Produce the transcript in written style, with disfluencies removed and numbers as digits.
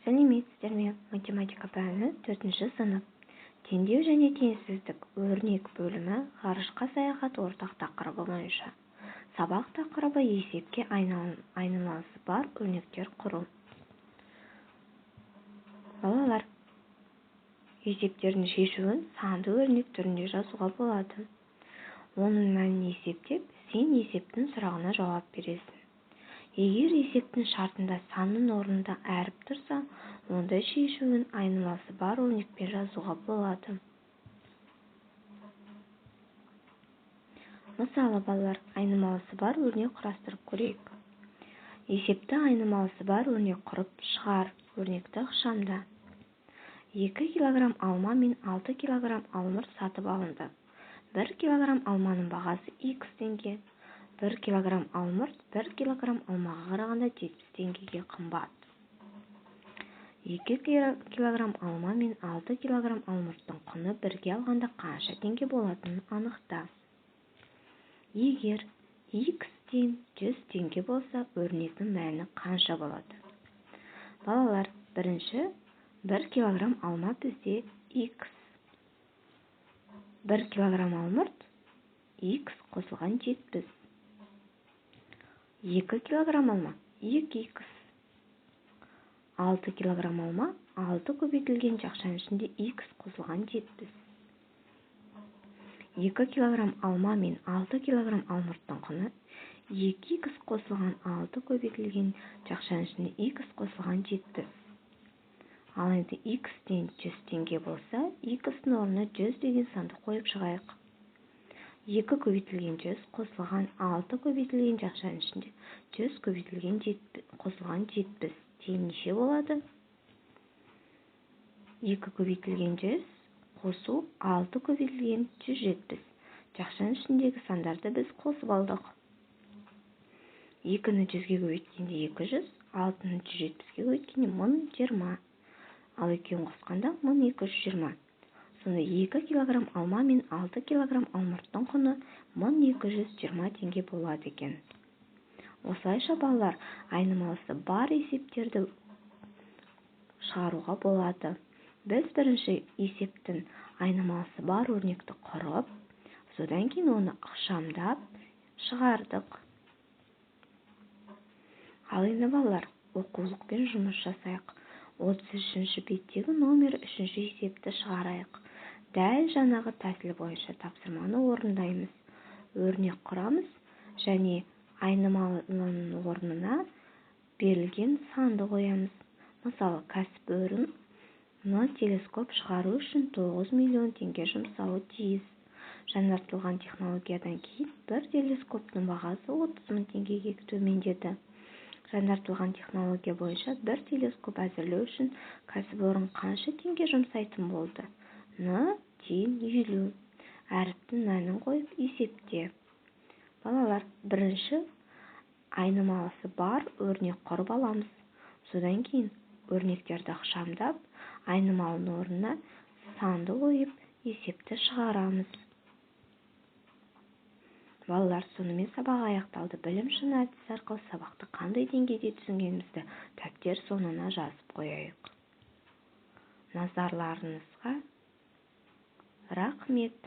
Сәлеметсіздер ме? Математика пәні, 4 сынып. Теңдеу және теңсіздік, өрнек бөлімі, ғарышқа саяхат ортақ тақырыбы бойынша. Сабақ тақырыбы: есепке айнымалысы бар өрнектер құру. Балалар, есептердің шешуін санды өрнек түрінде жазуға болады. Оның мәнін есептеп, сен есептің сұрағына жауап бересің. Егер есептің шартында санның орнында әріп тұрса, онда шешуін айнымалысы бар өрнекпен жазуға болады. Мысалы, балалар, айнымалысы бар өрнек құрастырып көрейік. Есепті айнымалысы бар өрнек құрып шығар, өрнекті ықшамда. 2 килограмм алма мен 6 килограмм алмұрт сатып алынды. 1 килограмм алманың бағасы х теңге. 1 килограмм алмұрт 1 килограмм алмаға қарағанда 70 теңгеге қымбат. 2 килограмм алма мен 6 килограмм алмұрттың құны бірге алғанда қанша теңге болатынын анықта. Егер х тең 100 теңге болса, өрнектің мәні қанша болады? Балалар, бірінші 1 килограмм алма бізде х. 1 килограмм алмұрт х қосылған 70. 2 килограмм алма 2х. 6 килограмм алма 6 көбейтілген жақшаның ішінде х қосылған 70. 2 килограмм алма мен 6 килограмм алмұрттың құны 2х қосылған 6 көбейтілген жақшаның ішінде х қосылған 70. Ал енді х тең 100 теңге болса, х-ның орнына 100 деген санды қойып шығайық. 2 көбейтілген 100 қосылған 6 көбейтілген жақшаның ішінде 100 көбейтілген қосылған 70 тең неше болады? 2 көбейтілген 100 қосу 6 көбейтілген 170. Жақшаның ішіндегі сандарды біз қосып алдық. 2-ні 100-ге көбейткенде 200, 6-ны 170-ге көбейткенде 1020. Ал екеуін қосқанда 1220. Сонда 2 килограмм алма мен 6 килограмм алмұрттың құны 1220 теңге болады екен. Осылайша, балалар, айнымалысы бар есептерді шығаруға болады. Біз бірінші есептің айнымалысы бар өрнекті құрып, содан кейін оны ықшамдап шығардық. Ал енді, балалар, оқулықпен жұмыс жасайық. 33 беттегі номер 3 есепті шығарайық. Дәл жаңағы тәсіл бойынша тапсырманы орындаймыз. Өрнек құрамыз және айнымалының орнына берілген санды қоямыз. Мысалы, кәсіпорын телескоп шығару үшін 9 миллион теңге жұмсауы тиіс. Жаңартылған технологиядан кейін бір телескоптың бағасы 30 мың теңгеге төмендеді. Жаңартылған технология бойынша бір телескоп әзірлеу үшін кәсіпорын қанша теңге жұмсайтын болды? Н тең 50. Әріптің мәнін қойып есепте. Балалар, бірінші айнымалысы бар өрнек құрып аламыз. Содан кейін өрнектерді ықшамдап, айнымалының орнына санды қойып, есепті шығарамыз. Балалар, сонымен сабақ аяқталды. Білім шыңы әдісі арқылы сабақты қандай деңгейде түсінгенімізді дәптер соңына жазып қояйық. Назарларыңызға рахмет.